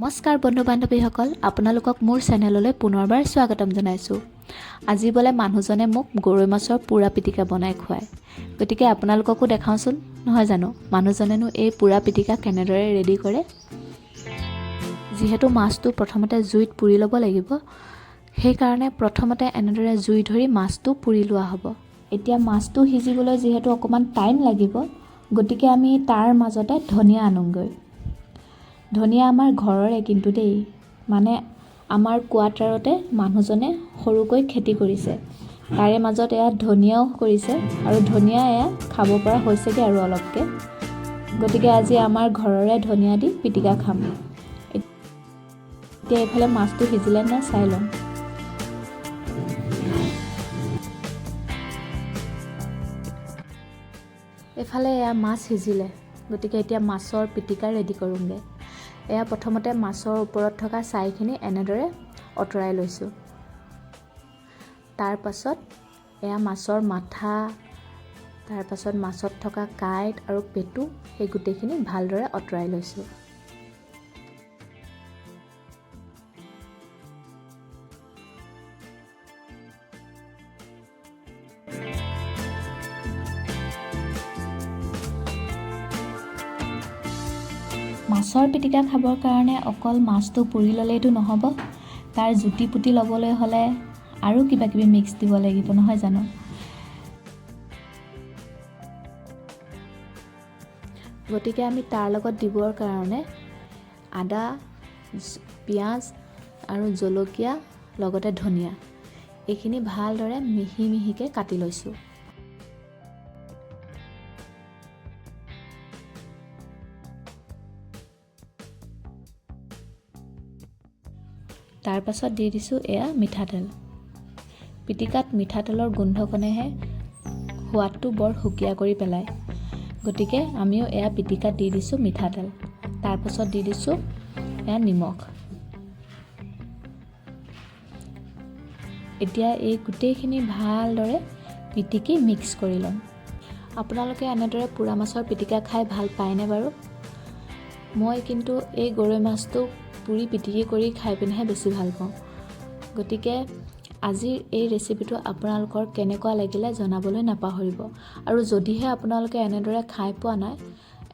নমস্কাৰ বন্ধু বান্ধৱীসকল, আপোনালোকক মোৰ চেনেললৈ পুনৰবাৰ স্বাগতম জনাইছোঁ। আজি বোলে মানুহজনে মোক গৰৈ মাছৰ পোৰা পিটিকা বনাই খুৱায়। গতিকে আপোনালোককো দেখাওঁচোন, নহয় জানো, মানুহজনেনো এই পোৰা পিটিকা কেনেদৰে ৰেডি কৰে। যিহেতু মাছটো প্ৰথমতে জুইত পুৰি ল'ব লাগিব, সেইকাৰণে প্ৰথমতে এনেদৰে জুই ধৰি মাছটো পুৰি লোৱা হ'ব। এতিয়া মাছটো সিজিবলৈ যিহেতু অকণমান টাইম লাগিব, গতিকে আমি তাৰ মাজতে ধনিয়া আনোগৈ। ধনিয়া আমাৰ ঘৰৰে কিন্তু দেই, মানে আমাৰ কোৱাৰ্টাৰতে মানুহজনে সৰুকৈ খেতি কৰিছে। তাৰে মাজত এয়া ধনিয়াও কৰিছে আৰু ধনিয়া এয়া খাব পৰা হৈছেগৈ আৰু অলপকৈ। গতিকে আজি আমাৰ ঘৰৰে ধনিয়া দি পিটিকা খাম। এতিয়া এইফালে মাছটো সিজিলে নাই চাই ল'ম। এইফালে এয়া মাছ সিজিলে, গতিকে এতিয়া মাছৰ পিটিকা ৰেডি কৰোঁগৈ। এয়া প্ৰথমতে মাছৰ ওপৰত থকা ছাইখিনি এনেদৰে আঁতৰাই লৈছোঁ। তাৰপাছত এয়া মাছৰ মাথা, তাৰপাছত মাছত থকা কাঁইট আৰু পেটু, সেই গোটেইখিনি ভালদৰে আঁতৰাই লৈছোঁ। মাছৰ পিটিকা খাবৰ কাৰণে অকল মাছটো পুৰি ল'লেইতো নহ'ব, তাৰ জুতি পুতি ল'বলৈ হ'লে আৰু কিবা কিবি মিক্স দিব লাগিব, নহয় জানো? গতিকে আমি তাৰ লগত দিবৰ কাৰণে আদা, পিঁয়াজ আৰু জলকীয়া, লগতে ধনিয়া, এইখিনি ভালদৰে মিহি মিহিকৈ কাটি লৈছোঁ। তাৰপাছত দি দিছোঁ এয়া মিঠাতেল। পিটিকাত মিঠাতেলৰ গোন্ধকণেহে সোৱাদটো বৰ সুকীয়া কৰি পেলায়। গতিকে আমিও এয়া পিটিকাত দি দিছোঁ মিঠাতেল। তাৰপাছত দি দিছোঁ এয়া নিমখ। এতিয়া এই গোটেইখিনি ভালদৰে পিটিকি মিক্স কৰি ল'ম। আপোনালোকে এনেদৰে পোৰা মাছৰ পিটিকা খাই ভাল পায়নে বাৰু? মই কিন্তু এই গৰৈ মাছটো পুৰি পিটিকি কৰি খাই পিনেহে বেছি ভাল পাওঁ। গতিকে আজিৰ এই ৰেচিপিটো আপোনালোকৰ কেনেকুৱা লাগিলে জনাবলৈ নাপাহৰিব। আৰু যদিহে আপোনালোকে এনেদৰে খাই পোৱা নাই,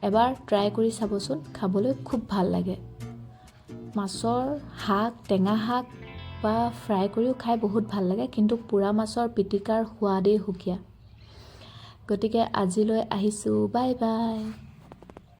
এবাৰ ট্ৰাই কৰি চাবচোন, খাবলৈ খুব ভাল লাগে। মাছৰ শাক, টেঙা শাক বা ফ্ৰাই কৰিও খাই বহুত ভাল লাগে, কিন্তু পোৰা মাছৰ পিটিকাৰ সোৱাদেই সুকীয়া। গতিকে আজিলৈ আহিছোঁ, বাই বাই।